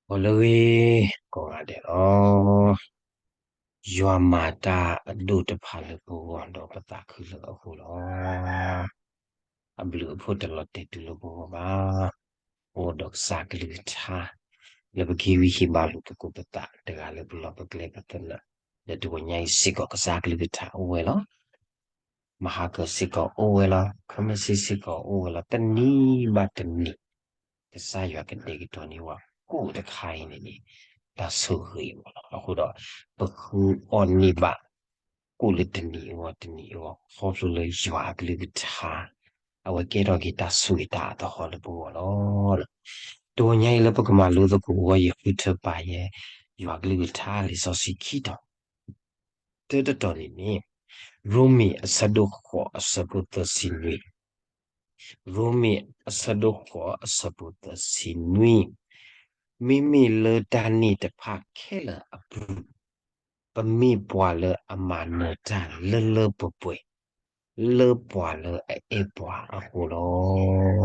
အိၣ်လၢဂ့ၤ ကိးဂၤဒဲးလီၤ. ယွၤမၤတၢ်အဒိၣ်တဖၣ်လၢပဂီၢ်ဒီးပသးခုလၢအဃိလီၤ. အဘျုးအဖှိၣ်တလီၤတဲာ်တုၤလၢပဂီၢ်ဘၣ်. အိၣ်ဒီးကစၢ်ကလုၢ်ကထါ လၢပကဟ့ၣ်ဂံၢ်ဟ့ၣ်ဘါလိာ်သကိးပသး တဂၤလၢပလီၢ်ပကျဲပသနၢၣ် လၢတဂီၤညါအံၤစ့ၢ်ကီး ကစၢ်ကလုၢ်ကထါအိၣ်ဝဲလီၤ. မဟါကၢစ့ၢ်ကီးအိၣ်ဝဲလီၤ. ခမ့ၢ်စ့ၢ်ကီးအိၣ်ဝဲလီၤ. တနံၤဘၣ်တနံၤ ကစၢ်ယွၤကတဲာ်ကတီၤန့ၢ်ဝဲကိၣ်တခါအံၤန့ၣ်န့ၣ် တၢ်ဆိၣ်ဂ့ၤမးလီၤ. အဃိဒီး ပဃုအီၣ်န့ၢ်ဘၣ် ကိၣ်လၢတနံၤအဂီၢ်တနံၤအဂီၢ် ခီဖျိလၢယွၤအကလုၢ်ကထါ အဝဲကဲထီၣ်က့ၤတၢ်ဆိၣ်ဂ့ၤတၢ်အသဟီၣ်လၢပဂီၢ်လီၤ. တဂီၤညါအံၤလၢပကမၤလိသကိးအဂီၢ် ယဃုထၢပာ်ယဲ ယွၤကလုၢ်ကထါလံာ်စီဆှံခံတီၤ တၢတတီၤန့ၣ်န့ၣ် ရိမ့ၤအဆၢဒိၣ်ဃိးအဆၢဖိသၢဆံနွံ, ရိမ့ၤအဆၢဒိၣ်ဃိးအဆၢဖိသၢဆံနွံ, မ့မ့ၢ်လၢတၢ်န့ၣ်တဖၣ်ခဲလၢာ်အပူၤ ပမ့ၢ်ပှၤလၢအမၤနၢၤတၢ်လၢလၢပှဲၤပှဲၤ လၢပှၤလၢအအဲၣ်ပှၤအဃိလီ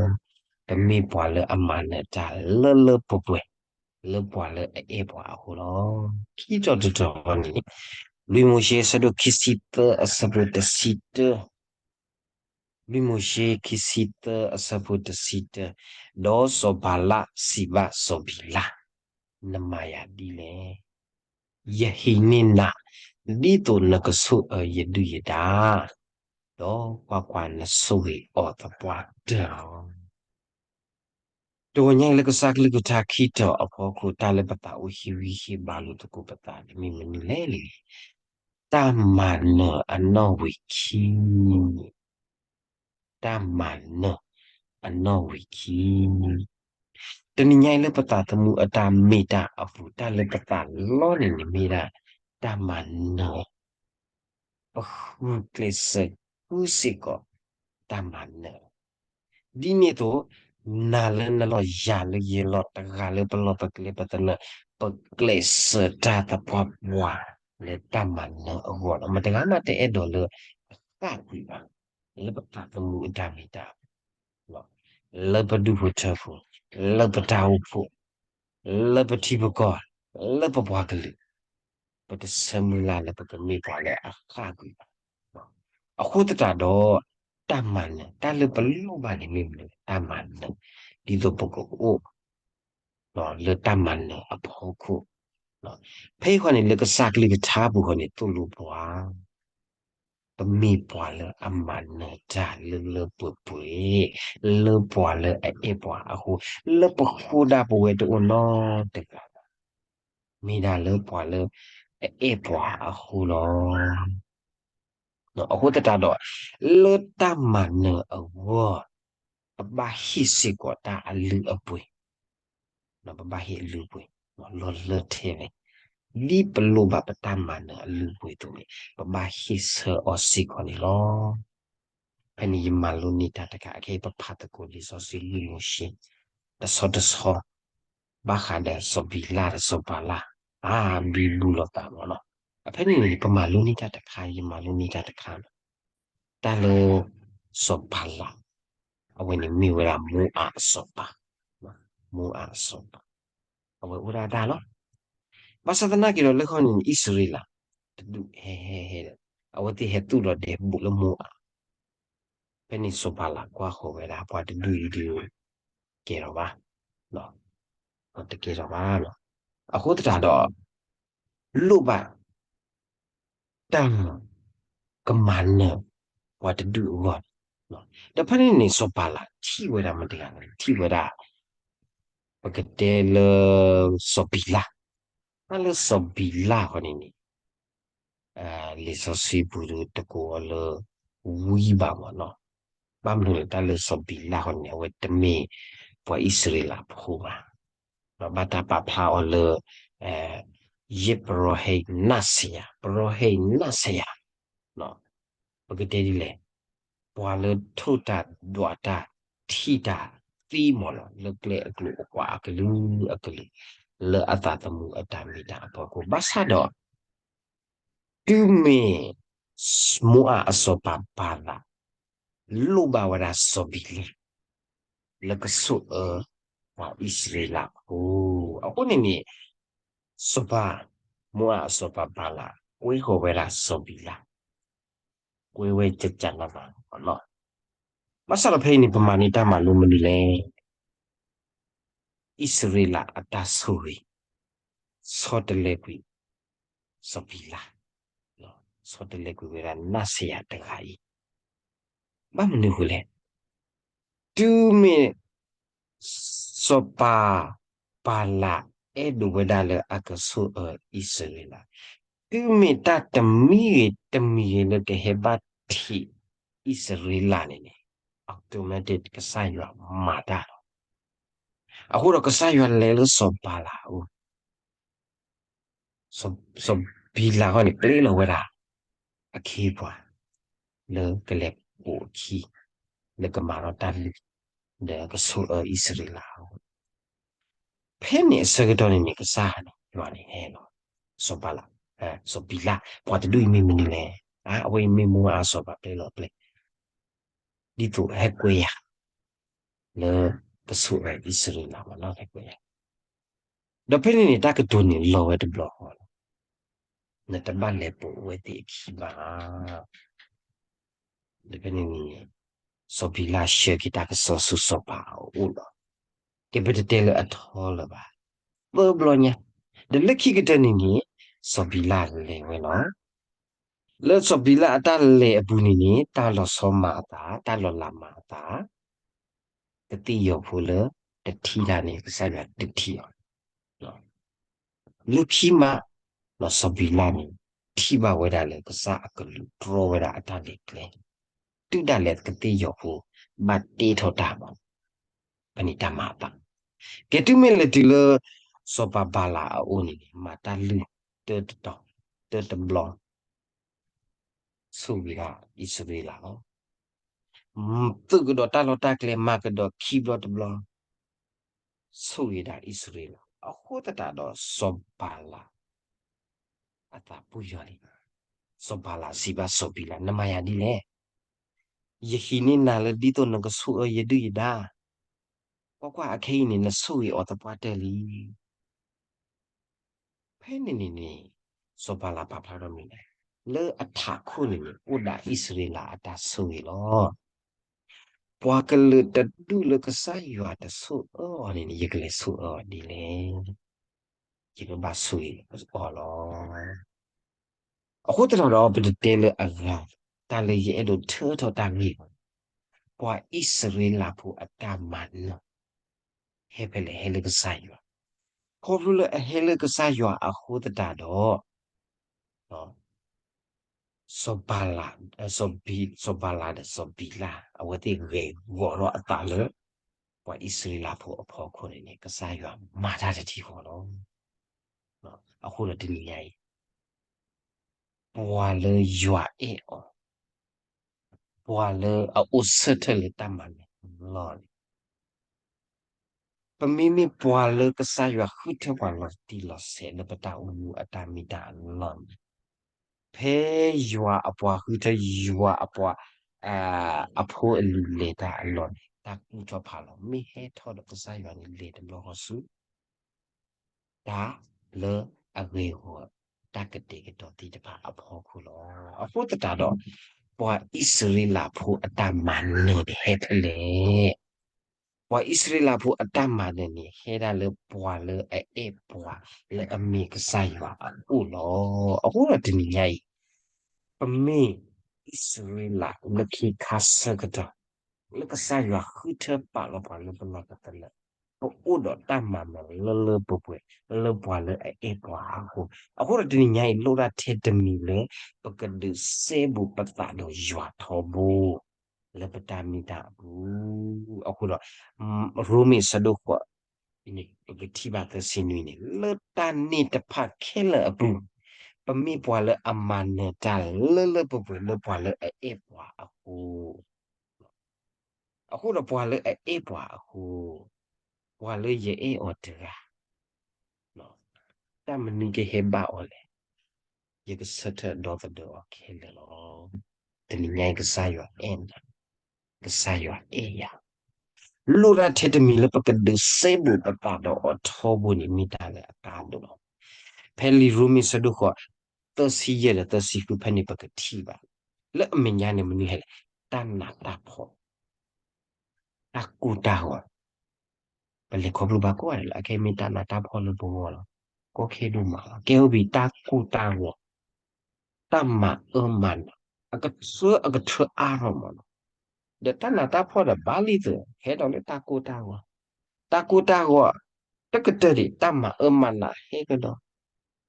ၤ. ပမ့ၢ်ပှၤလၢအမၤနၢၤတၢ်လၢလၢပှဲၤပှဲၤ လၢပှၤလၢအအဲၣ်ပှၤအဃိလီၤ. ခံတီၤတတီၤန့ၣ် လွံၢ်မိၤၡ့အဆၢဒိၣ်ခံဆံသၢအဆၢဖိတဆံတၢ, လွံၢ်မိၤၡ့ခံဆံသၢအဆၢဖိတဆံတၢ, ဒီးစီၤပၤလးစံးဘၣ်စီၤဘံၤလး, နမၤယၤဒ်လဲၣ်. ယဟံးန့ၢ်နၤ ဒ်သိးနကဆိၣ်အၢယဒုၣ်ယဒါ, ဒီးကွၢ်ကွၢ်, နဆိၣ်ဂ့ၤအီၤသပှၢ်တၢၢ်လီၤ. တဂီၤညါအံၤလၢကစၢ်ကလုၢ်ကထါခံတီၤအဖီခိၣ် တၢ်လၢပသးအိၣ်ဟ့ၣ်ဂံၢ်ဟ့ၣ်ဘါလိာ်သကိးပသးန့ၣ်မ့ၢ်မနုၤလဲၣ်န့ၣ်, တၢ်မၤနၢၤအနီၣ်ဝံာ်ခံ တၢ်မၤနၢၤအနီၣ်ဝံာ်ခံ. တနံၤညါအံၤလၢပသးသမူအတၢ်မ့ၢ်တၢ်အပူၤ တၢ်လၢပသးလီန့ၣ်န့ၣ်မ့ၢ်ဒၣ် တၢ်မၤနၢၤ, ပဃုကျဲးစၢးဃုစ့ၢ်ကီး တၢ်မၤနၢၤ ဒ်န့ၣ်အသိး နၤလၢနလီၢ် ယၤလၢယလီၢ် တဂၤလၢပလီၢ်ပကျဲပသနၢၣ် ပကျဲးစၢးတၢ်သပှၢ်ပှၢ် လၢတၢ်မၤနၢၤအဂီၢ်လီၤ. မတၤတဂၤမးတအဲၣ်ဒိးလၢအဃၣ်ကွံာ်ဘၣ် လၢပသးသမူအတၢ်မ့ၢ်တၢ် လၢပဒူၣ်ဖိထၢဖိ, လၢပတၢ်အိၣ်ဖှိၣ်, လၢပထံပကီၢ်, လၢပပှၤကလုာ်, ပတဆၢမုၢ်လၢ်လၢပကမ့ၢ်ပှၤလၢအဃၣ်ကွံာ်ဘၣ်. အဃိသတးဒီး တၢ်မၤနၢၤ တၢ်လၢပလိၣ်ဘၣ်န့ၣ်မ့ၢ်မနုၤလဲၣ်, တၢ်မၤနၢၤ ဒ်သိးပကအိၣ် လၢတၢ်မၤနၢၤအဖီခိၣ်, ဖဲအံၤဃီန့ၣ် လၢကစၢ်ကလုၢ်ကထါပူၤဃီန့ၣ် သိၣ်လိပှၤ ပမ့ၢ်ပှၤလၢအမၤနၢၤတၢ်လၢလၢပှဲၤပှဲၤ, လၢပှၤလၢအအဲၣ်ပှၤအဃိ, လၢပဃိဒၣ်ပဝဲတအိၣ်နီတဂၤဘၣ်, မ့ၢ်ဒၣ်လၢပှၤလၢအအဲၣ်ပှၤအဃိလီၤ. အဃိသတးဒီး လၢတၢ်မၤနၢၤအဂီၢ် ပဘၣ်ဟ့ၣ်စ့ၢ်ကီးတၢ်အလုၢ်အပှ့ၤ, ပဘၣ်ဟ့ၣ်အလုၢ်အပှ့ၤ လီၤလၢထဲဝဲ, ဒ်ပလိၣ်ဘၣ်ပတၢ်မၤနၢၤအလုၢ်အပှ့ၤအသိးန့ၣ် ပဘၣ်ဟ့ၣ်ဆၢအီၤစ့ၢ်ကီးန့ၣ်လီၤ. ဖဲန့ၣ်ယမၤလိန့ၢ်တၢ်တခါ အခဲအံၤပဖးသကိးလံာ်စီဆှံလွံၢ်မိၤၡ့ တဆီတဆီ ဘၣ်ဃးဒီးစီၤဘံၤလးဒီးစီၤပၤလး အါဘံဘူလိာ်သးမးနီၤ. အဖဲန့ၣ်န့ၣ် ပမၤလိန့ၢ်တၢ်တခါ ယမၤလိန့ၢ်တၢ်တခါလီၤ. တၢ်လၢ စီၤပၤလး အဝဲန့ၣ်မ့ၢ်ဝဲဒၣ်မိအးအစီၤပၤ, မိအးအစီၤပၤ အဝဲအိၣ်ဒၣ်တၢ်လီၤ. ဘၣ်ဆၣ်သနာ်က့ဒီးလၢဃီန့ၣ် အံၣ်စရ့လး တဒူၣ်ဟဲဟဲဟဲဒီး အဝဲသ့ၣ်ဟဲသူၣ်ဒီးဒဲးဘူးလၢမိအး ဖဲန့ၣ်စီၤပၤလးကွၢ်ဃီၤဝဲဒၣ်ပှၤတဒူၣ်အံၤဒုး ကဲထီၣ်ဘၣ်, တကဲထီၣ်ဘၣ်. အဃိသတးဒီး လိၣ်ဘၣ် တၢ် ကမၤနၢၤ ပှၤတဒူၣ်အဂီၢ်, ဒီးဖဲန့ၣ်န့ၣ် စီၤပၤလးထံၣ်ဝဲဒၣ်မတၤတဂၤလဲၣ်, ထံၣ်ဝဲဒၣ် ပကတဲလၢ စီၤဘံၤလး, တၢ်လၢစီၤဘံၤလးဃီန့ၣ်န့ၣ် လံာ်စီဆှံပူၤဒုးတကိးအီၤလၢ ဝံဘၣ်မးနီၤ. ဘၣ်မနုၤလဲၣ် တၢ်လၢစီၤဘံၤလးဃီန့ၣ် အဝဲတမ့ၢ်ပှၤအံၣ်စရ့လးဖိဘၣ်, ဒီးဘၣ်တၢ်ပာ်ဖျါအီၤလၢ ယ့ၣ်ပရီဟ့ၣ်နၣ်စယၤ, ပရီဟ့ၣ်နၣ်စယၤ ပကတဲဒ်လဲၣ်, ပှၤလၢထိၣ်တၢ်ဒွးတၢ်ထံၣ်တၢ်သ့မးနီၤ လၢကျဲအကျိၤအကွာ်အကလုာ်အကလုာ် လၢအသးသမူအတၢ်မ့ၢ်တၢ်အဖီခိၣ် ဘၣ်ဆၣ်ဒီး တုၤမ့ၢ် မိအးအစီၤပၤဘၤလး လိၣ်ဘၣ်ဝဲဒၣ်စီၤဘံၤလး လၢကဆိၣ်အၢ ပှၤအံၣ်စရ့လးဖိ အဃိန့ၣ်န့ၣ် စီၤပၤ မိအၤအစီၤပၤဘၤလး ကွဲဃီၤဝဲဒၣ်စီၤဘံလး, ကွဲဝဲကကနးနးလီၤ. ဘၣ်ဆၣ်ဒီးဖဲအံၤန့ၣ် ပမၤန့ၢ်တၢ်မၤလိမနုၤလဲၣ်. အံၣ်စရ့လးအတၢ်ဆိၣ်ဂ့ၤ ဆီတလဲကွံာ် စီၤဘံလး, ဆီတလဲကွံာ်ဝဲဒၣ်နၢ်စ့ယၤတဂၤအံၤ, ဘၣ်မနုၤအဃိလဲၣ်. တုၤမ့ၢ် စီၤပၤ ဘၤလး အဲၣ်ဒိးဝဲဒၣ်လၢအကဆိၣ်အၢအံၣ်စရ့လး, တုၤမ့ၢ်တၢ်တမံၤဂ့ၤတမံၤဂ့ၤလၢကဟဲဘၣ်ထံးအံၣ်စရ့လးန့ၣ်န့ၣ် automatic ကစၢ်ယွၤမၤတၢ်လီၤ. အဃိဒီးကစၢ်ယွၤလဲၤလၢစီၤဘၤလးအအိၣ် စီၤဘံလးဃီန့ၣ် ပျဲလီၤဝဲဒၣ် အခ့အပှၤ လၢကလဲၤပိာ်အခံ လၢကမၤထီၣ်တၢ်လုၢ် ဒီးကဆိၣ်အၢအံၣ်စရ့လးအဂီၢ်, ဖဲန့ၣ်အဆၢကတီၢ်န့ၣ်န့ၣ် ကစၢ်ယွၤန့ၣ်ဟဲလီၤ စီၤဘၤလး, စီၤဘံလး ပှၤတဒူၣ်အံၤမ့ၢ်မနုၤလဲၣ်. အဝဲအံၤမ့ၢ်မိအၤစီၤပၤပျဲလီၤပျဲ ဒ်သိးဟဲကွဲယၤ လၢကဆိၣ်အၢအံၣ်စရ့လးမးနီၤ ဟဲကွဲယၤ. ဒီးဖဲန့ၣ်န့ၣ် တၢ်ကတိၤန့ၣ်လီၤဝဲတဘျီဃီလီၤ. နတဘၣ်လဲၤပိာ်အဝဲသ့ၣ်အခံဘၣ်. ဒီးဖဲန့ၣ်န့ၣ် စီၤဘံလးဆှၢက့ၤတၢ်ကစီၣ်ဆူစီၤပၤအအိၣ်လီၤ. ကဲ ပတတဲလၢအထီလၢၤဘၣ်. သၢဘျီညါ, ဒီးလၢခံကတၢၢ်န့ၣ်န့ၣ် စီၤဘံလးလဲၤဝဲလီၤ. လၢစီၤဘံလးအတၢ်လဲၤအပူၤန့ၣ်န့ၣ် တၢ်လီၤဆီမၤအသး, တၢ်လီၤလးမၤအသး, ကသ့ၣ်ယီၤဖိလၢတထံၣ်တၢ်န့ၣ် ကစၢ်ယွၤတထံၣ်အီၤ လၢခံမး စီၤဘံလးန့ၣ် ထံၣ်ဘၣ်ဝဲဒၣ်လၢကစၢ်အကလူးတြီဝဲဒၣ်အတၢ်လဲၤကျဲ, တုၤဒၣ်လဲာ်ကသ့ၣ်ယီၤဖိ ဘၣ်တ့ထီၣ်တၢ်မး ဖဲန့ၣ်တၢ်မၤအသး. ကဲ တုၤမ့ၢ်လဲၤတုၤလၢ စီၤပၤဘၤလးအအိၣ်န့ၣ်န့ၣ် မၤတၢ်လုၢ်တၢတတီၤ တၢတဘျီ ဆိၣ်ဂ့ၤဒၣ်အံၣ်စရ့လးလီၤ. သုးကဒီးတၢ်လီၢ်တၢ်ကျဲ မၤကဒီးခံဘျီတဘျီ ဆိၣ်ဂ့ၤဒၣ်အံၣ်စရ့လး. အဃိသတးဒီးစီၤဘၤလး အသးပူၤယွၤလံ. စီၤဘၤလးစံးဘၣ်စီၤဘံလး နမၤယၤဒ်လဲၣ်. ယဟံးန့ၢ်နၤလၢဒ်သိးနကဆိၣ်အၢယဒုၣ်ယဒါ, ကွၢ်ကွၢ် အခဲအံၤန့ၣ် နဆိၣ်ဂ့ၤအီၤသပှၢ်တၢၢ်လံ. ဖဲန့ၣ်န့ၣ်န့ၣ် စီၤဘၤလးပာ်ဖျါထီၣ်မ့ၢ်လဲၣ်, လၢအထးခိၣ်န့ၣ်န့ၣ် အိၣ်ဒၣ်အံၣ်စရ့လးအတၢ်ဆိၣ်ဂ့ၤလီၤ. ပှၤကလုာ်တဒူၣ်လၢကစၢ်ယွၤတဆိၣ်အၢအီၤန့ၣ်န့ၣ် ယကလဲၤဆိၣ်အၢအီၤဒ်လဲၣ်. ယကဘၣ်ဆိၣ်ဂ့ၤအီၤလီၤ. အဃိသတးဒီး ပတတဲလၢအဂၤ, တၢ်လၢယအဲၣ်ဒိးထၢထီၣ်တၢ်ဂ့ၢ်, ပှၤအံၣ်စရ့လးဖိအတၢ်မၤနၢၤ ဟဲဖဲလဲၣ်, ဟဲလၢကစၢ်ယွၤ. ခီဖျိလၢအဟဲလၢကစၢ်ယွၤအဃိသတးဒီး စီၤဘၤလး, စီၤဘၤလးဒီးစီၤဘံလး အဝဲသ့ၣ်ဂဲၤဂီၤထီၣ်အသးလၢ ပှၤအံၣ်စရ့လးဖိအဖီခိၣ်န့ၣ်န့ၣ် ကစၢ်ယွၤမၤတၢ်တထံၣ်ဃီလီၤ. အဃိဒီးတနံၤညါအံၤ ပှၤလၢယွၤအဲၣ်အီၤ, ပှၤလၢအအိၣ်ဆၢထၢၣ်လၢတၢ်မၤနၢၤအလီၢ်န့ၣ် ပမ့မ့ၢ်ပှၤလၢကစၢ်ယွၤဃုထၢပှၤလီၤတံၢ်လီၤဆဲးလၢပတၢ်အိၣ်မူအတၢ်မ့ၢ်တၢ်အလီၢ်န့ၣ်, ဖဲယွၤအပှၤဃုထၢ ယွၤအပှၤ အဖိအလံၤလဲၤတၢ်အလီၢ်န့ၣ် တၢ်ကူၣ်ထီၣ်ဖးလီၤ. မ့ၢ်ဟဲထီၣ်ဒီးကစၢ်ယွၤန့ၣ် လဲၤတဘျီဃီဆူ တၢ်လၢအဂ့ၤဂီၤ တၢ်ကတဲာ်ကတီၤသ့ၣ်တဖၣ်အဖီခိၣ်လီၤ. အဃိသတးဒီး ပှၤအံၣ်စရ့လးဖိအတၢ်မၤနၢၤန့ၣ်ဟဲဖဲလဲၣ်. ပှၤအံၣ်စရ့လးဖိအတၢ်မၤနၢၤန့ၣ် ဟဲဒၣ်လၢပှၤလၢအအဲၣ်ပှၤလၢအမ့ၢ်ကစၢ်ယွၤအအိၣ်လီၤ. အဃိဒီးတနံၤညါအံၤ ပမ့ၢ်အံၣ်စရ့လးလၢခံခါဆၢကတီၢ် လၢကစၢ်ယွၤဃုထၢပာ်လီၤပှၤလၢပလီၢ်ပသလၢ ပအိၣ်ဒီးတၢ်မၤနၢၤလၢလၢပှဲၤပှဲၤ လၢပှၤလၢအအဲၣ်ပှၤအဃိ, အဃိဒီးတနံၤညါအံၤ လိၣ်ဒၣ်ထဲတမံၤလၢ ပကဒုးစဲဘူးပသးဒီးယွၤထီဘိ လၢပတၢ်မ့ၢ်တၢ်အပူၤ, အဃိဒီး ရိမ့ၤဆၢဒိၣ်ဃိး ပကထံၣ်ဘၣ်သၢဆံနွံန့ၣ် လၢတၢ်န့ၣ်တဖၣ်ခဲလၢာ်အပူၤ ပမ့ၢ်ပှၤလၢအမၤနၢၤတၢ်လၢလၢပှဲၤပှဲၤလၢပှၤလၢအအဲၣ်ပှၤအဃိ အဃိဒီးပှၤလၢအအဲၣ်ပှၤအဃိ, ပှၤလၢယအဲၣ်အီၤတဂၤ တၢ်မနုၤကဟဲဘၣ်အီၤလဲၣ်, ယကဆၢထၢၣ်ဒီသဒၢအီၤခဲလၢာ်လီၤ. တနံၤညါအံၤကစၢ်ယွၤအဲၣ်နၤ, ကစၢ်ယွၤအဲၣ်ယၤ, လိၣ်တၢ်ထဲတမံၤလၢပကဒုးစဲဘူးပသးဒီးအီၤထီဘိန့ၣ် မ့ၢ်တၢ်လၢအကါဒိၣ်လီၤ. ဖဲလံာ်ရိမ့ၤဆၢဒိၣ်ဃိး သၢဆံယဲၢ်ဒီးသၢဆံဃုဖဲန့ၣ် ပကထံၣ်ဘၣ် လၢအမဲာ်ညါန့ၣ်မနုၤဟဲလဲၣ်, တၢ်နးတၢ်ဖှီၣ်, တၢ်ကိၢ်တၢ်ဂီၤ, ပလဲၤခီဖျိဘၣ်ကိးဂၤဒဲးလီၤ. အခဲအံၤမ့ၢ်တၢ်နးတၢ်ဖှီၣ်လၢပဂီၢ်လီၤ. ကီခဲဒိၣ်မးလီၤ. ကဲအိၣ်ဘၣ်တၢ်ကိၢ်တၢ်ဂီၤ, တၢ်မၤအၢမၤနး, အကဆှၢအကထၢအါထီၣ်မးလီၤ. ဒီးတၢ်နးတၢ်ဖှီၣ်ဒီးဘၣ်လံသုး ဟဲဒီးလၢတၢ်ကိၢ်တၢ်ဂီၤ, တၢ်ကိၢ်တၢ်ဂီၤ, တကတၢၢ်ဒံး တၢ်မၤအၢမၤနးဟဲကဒီး,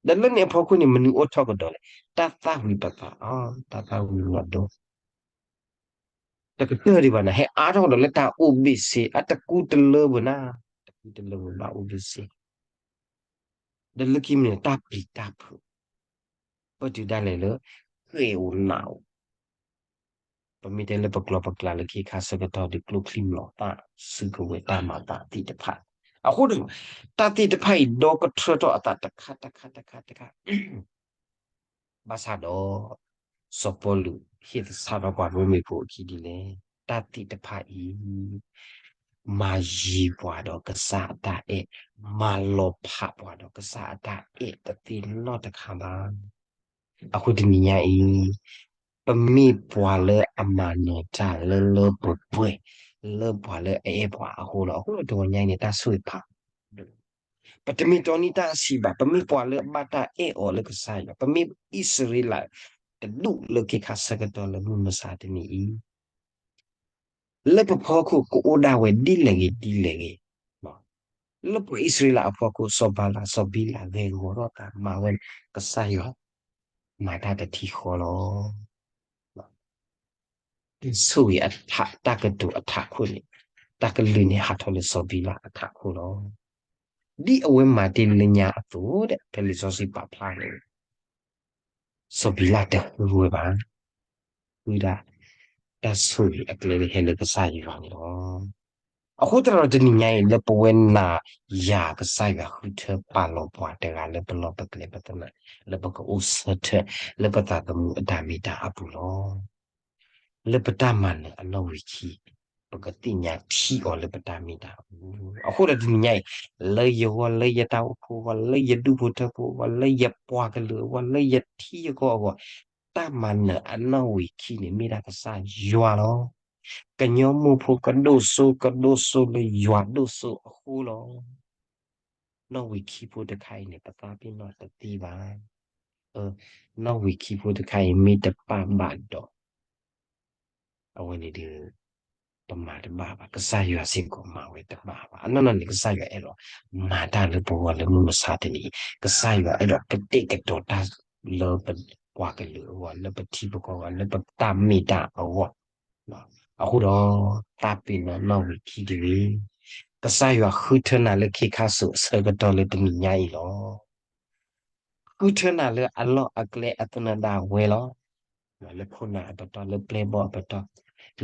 ဒီးလၢန့ၣ်အဖီခိၣ်န့ၣ် မနုၤအိၣ်ထီၣ်ကဒီးလဲၣ်, တၢ်သၣ်ဝံၤပသးအီၤ, တၢ်သၣ်ဝံၤလီၤဒိ တကတၢၢ်ဒံးဘၣ်န့ၣ် ဟဲအါထီၣ်ကဒီးလၢတၢ်အိၣ်ဘ့ၣ်ဆ့ အတကူတလၢပူၤနၤ, တကူတလၢပူၤဘၣ်အိၣ်ဘ့ၣ်ဆ့, ဒီးလၢခံမ့ၢ်န့ၣ် တၢ်ပျံၤတၢ်ဖုး, ပတုၤဒၣ်လဲာ်လၢ ဃဲၤဧိၤနးဧိၤ, ပမ့ၢ်တဲလၢပကျိာ်ပကျါလၢခ့ခါဆၢကတီၢ်ဒီး ကျိချံမျိာ်သၣ် စုကဝဲၤတၢ်မၤသးသ့ၣ်တဖၣ်, အဃိဒီး တၢ်သ့ၣ်တဖၣ်အံၤ ဒီကထၢထီၣ်အသးတခါတခါတခါတခါ ဘၣ်ဆၣ်ဒီး စီၤပီလူးဟ့ၣ်သဆၣ်ထီၣ်ပှၤရိမ့ၤဖိအခံဒ်လဲၣ်, တၢ်သ့ၣ်တဖၣ်အံၤ မၤယံၤပှၤဒီးကစၢ်အတၢ်အဲၣ်, မၤလီၤဖးပှၤဒီးကစၢ်အတၢ်အဲၣ်တသ့နီတခါဘၣ်. အဃိတနံၤညါအံၤ ပမ့ၢ်ပှၤလၢအမၤနၢၤတၢ်လၢလၢပှဲၤပှဲၤ လၢပှၤလၢအအဲၣ်ပှၤအဃိလီၤ. အဃိဒီးတဂီၤညါအံၤန့ၣ် တၢ်ဆိၣ်ဂ့ၤဖး ပတမ့ၢ်တီန့ၢ်တၢ်အဆံးဘၣ်, ပမ့ၢ်ပှၤလၢအဘၣ်တၢ်အဲၣ်အီၤလၢကစၢ်ယွၤ, ပမ့ၢ်အံၣ်စရ့လးတဒူၣ်လၢခ့ခါဆၢကတီၢ်လၢမုၢ်မဆါတနံၤအံၤ, လၢပဖီခိၣ်ကအိၣ်ဒၣ်ဝဲဒ်လဲၣ်ဂ့ၤဒ်လဲၣ်ဂ့ၤ, လၢပှၤအံၣ်စရ့လးအဖီခိၣ် စီၤဘၤလး စီၤဘံလး ဂဲၤဂီၤထီၣ်သးမၤဝဲန့ၣ် ကစၢ်ယွၤ မၤတၢ်တထံၣ်ဃီလီၤ. တၢ်ဆိၣ်ဂ့ၤအထး တၢ်ကတိၤအထးခိၣ်န့ၣ် တၢ်ကလုၢ်န့ၣ်ဟးထီၣ်လၢစီၤဘံလးအထးခိၣ်လီၤ. ဒ်အဝဲမၤတ့ၢ်လၢညါအသိးဒီး ဖဲလံာ်စီဆှံပာ်ဖျါန့ၣ် စီၤဘံလးတဃုဝဲဘၣ်. ဃုဒၣ် တၢ်ဆိၣ်ဂ့ၤအကျဲလၢဟဲလၢကစၢ်ယွၤန့ၣ်လီၤ. အဃိသတးဒီးတနံၤညါအံၤ လၢပဝဲနၤယၤကစၢ်ယွၤဃုထၢပာ်လီၤပှၤတဂၤလၢပလီၢ်ပကျဲပသနၢၣ် လၢပကအိၣ်ဆၢထၢၣ် လၢပသးသမူအတၢ်မ့ၢ်တၢ်အပူၤလီၤ. လၢပတၢ်မၤနၢၤအနီၣ်ဝံာ်ခံ ပကသ့ၣ်ညါထံအီၤလၢပတၢ်မ့ၢ်တၢ်အပူၤ. အဃိဒီးတနံၤညါအံၤ လၢယဂီၢ် လၢယတၢ်အိၣ်ဖှိၣ်အဂီၢ် လၢယဒူၣ်ဖိထၢဖိအဂီၢ် လၢယပှၤကလုာ်အဂီၢ် လၢယထံယကီၢ်အဂီၢ် တၢ်မၤနၢၤအနီၣ်ဝံာ်ခံန့ၣ် မ့ၢ်ဒၣ်ကစၢ်ယွၤလီၤ. ကညီမိၢ်ဖိကဒိၣ်စိ ကဒိၣ်စိလၢယွၤဒိၣ်စိအဃိလီၤ. နီၣ်ဝံာ်ခံဖိတခါအံၤန့ၣ် ပသးပ့ၤနီၣ်တသ့ဘၣ်. နီၣ်ဝံာ်ခံဖိတခါအံၤ မ့ၢ်တပာ်ဘၣ်ဒီး အဝဲန့ၣ်ဒီး ပမၤတဘၣ်ဘၣ်. ကစၢ်ယွၤစ့ၢ်ကီးမၤဝဲတဘၣ်ဘၣ်. အနီၢ်နီၢ်န့ၣ် ကစၢ်ယွၤအဲၣ်ဒိးမၤတၢ်လၢပဂီၢ်လၢမုၢ်မဆါတနံၤအံၤ, ကစၢ်ယွၤအဲၣ်ဒိးကတဲာ်ကတီၤတၢ်လၢပပှၤကလုာ်အဂီၢ်, လၢပထံပကီၢ်အဂီၢ်, လၢပတၢ်မ့ၢ်တၢ်အဂီၢ်. အဃိဒီး သးပ့ၤနီၣ်နီၣ်ဝံာ်ခံတဂ့ၤ. ကစၢ်ယွၤဃုထၢနၤလၢခ့ခါဆူအဆၢကတီၢ်လၢတနံၤညါအံၤလီၤ. ဃုထၢနၤလၢအလီၢ်အကျဲအသနၢၣ်ဒၣ်ဝဲလီၤ. လၢခိၣ်နၢ်အပတီၢ်, လၢပျဲၢ်ဘီၣ်အပတီၢ်,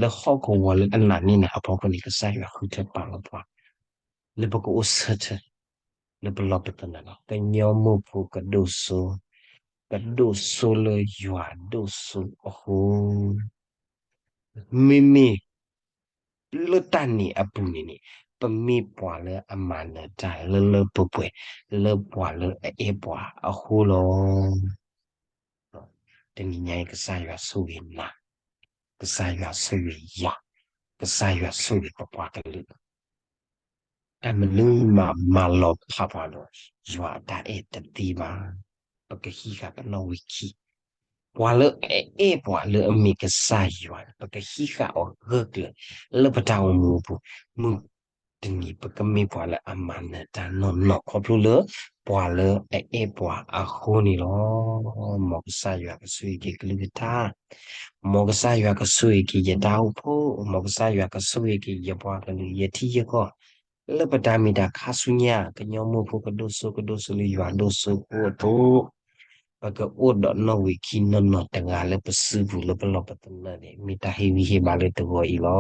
လၢဟီၣ်ကဝီၤလၢအနးန့ၢ်နၤအဖီခိၣ်န့ၣ် ကစၢ်ယွၤဃုထၢပာ်လီၤပှၤ လၢပကအိၣ်ဆၢထၢၣ် လၢပလီၢ်ပသနၢၣ်လီၤ. ကညီမိၢ်ဖိကဒိၣ်စိ, ကဒိၣ်စိလၢယွၤဒိၣ်စိအဃိ မ့မ့ၢ် လၢတၢ်န့ၣ်အပူၤန့ၣ်န့ၣ် ပမ့ၢ်ပှၤလၢအမၤနၢၤတၢ်လၢလၢပှဲၤပှဲၤ လၢပှၤလၢအအဲၣ်ပှၤအဃိလီၤ. တနံၤညါအံၤ ကစၢ်ယွၤဆိၣ်ဂ့ၤနၤ, ကစၢ်ယွၤဆိၣ်ဂ့ၤယၤ, ကစၢ်ယွၤဆိၣ်ဂ့ၤပပှၤကလုာ် တၢ်မနုၤမးမၤလီၤဖးပှၤဒီး ယွၤအတၢ်အဲၣ်တသ့ဘၣ်. ပကဟံးဃာ်ပနီၣ်ဝံာ်ခံ, ပှၤလၢအအဲၣ်ပှၤလၢအမ့ၢ်ကစၢ်ယွၤန့ၣ် ပကဟံးဃာ်အီၤဂၢၢ်ကျၢၤ လၢပတၢ်အိၣ်မူအပူၤ, မုၢ်တနံၤပကမ့ၢ်ပှၤလၢအမၤနၢၤတၢ်နီၢ်နီၢ်ခီဖျိလၢ ပှၤလၢအအဲၣ်ပှၤအဃိန့ၣ်လီၤ. မ်ကစၢ်ယွၤကဆိၣ်ဂ့ၤက့ၤကလုၢ်ကထါ, မ်ကစၢ်ယွၤကဆိၣ်ဂ့ၤက့ၤယတၢ်အိၣ်ဖှိၣ်, မ်ကစၢ်ယွၤကဆိၣ်ဂ့ၤက့ၤယပှၤကလုာ်ယထံယကီၢ် လၢပတၢ်မ့ၢ်တၢ်ခါဆူညါ ကညီမိၢ်ဖိကဒိၣ်စိကဒိၣ်စိလၢယွၤဒိၣ်စိအဃိအသိး, ပကအိၣ်ဒီးနီၣ်ဝံာ်ခံနီၢ်နီၢ်တဂၤလၢပစုပူၤလၢပလီၢ်ပသနၢၣ်န့ၣ် မ့ၢ်တၢ်ဟ့ၣ်ဂံၢ်ဟ့ၣ်ဘါလၢတဂီၤအံၤလီၤ.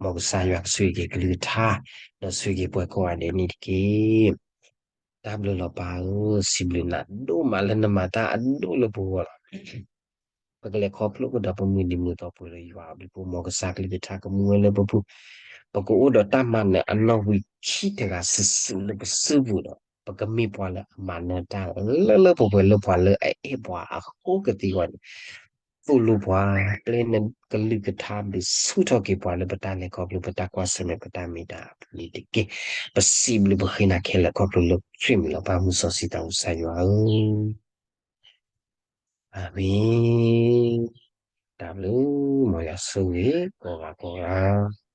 မ်ကစၢ်ယွၤကဆိၣ်ဂ့ၤက့ၤကလုၢ်ကထါ, ဒီးဆိၣ်ဂ့ၤပှၤကိးဂၤဒဲးန့ၣ်တက့ၢ်. တၢ်ဘျုးလီၤပၢ်ဧၢ, စံးဘျုးနၤဒိၣ်မးလၢနမၤတၢ်အဒိၣ်လၢပဂီၢ်လီၤ. ပကလဲၤခီဖျိကဒီးပမုၢ်နံၤမုၢ်သီပှဲၤလၢယွၤအဘျုးအဖှိၣ်, မ်ကစၢ်ကလုၢ်ကထါကမူဝဲလၢပပူၤ, ပကအိၣ်ဒီးတၢ်မၤနၢၤအနီၣ်ဝံာ်ခံတဂၤစုာ်စုာ်လၢပစုပူၤဒီး ပကမ့ၢ်ပှၤလၢအမၤနၢၤတၢ်လၢလၢပှဲၤပှဲၤလၢပှၤလၢအအဲၣ်ပှၤအဃိကသ့အဂီၢ်န့ၣ် သိၣ်လိပှၤ ပျဲနကလုၢ်ကထါဒုးဆူၣ်ထီၣ်က့ၤပှၤလၢပတၢ်လဲၤခီဖျိ ပတၢ်ကွၢ်ဆၢၣ်မဲာ် ပတၢ်မ့ၢ်တၢ်အပူၤန့ၣ်တက့ၢ်. ပစံးဘျုးပဃ့နၤခဲလၢာ်ခီဖျိလၢခရံာ်မံၤလီၤ. ပၢ်မုၢ်စီဆှံသးဝံၣ်ကစၢ်ယွၤဧၢ, အၤမ့ၣ်. တၢ်ဘျုး မ်ယွၤဆိၣ်ဂ့ၤကိးဂၤကိးဂၤ.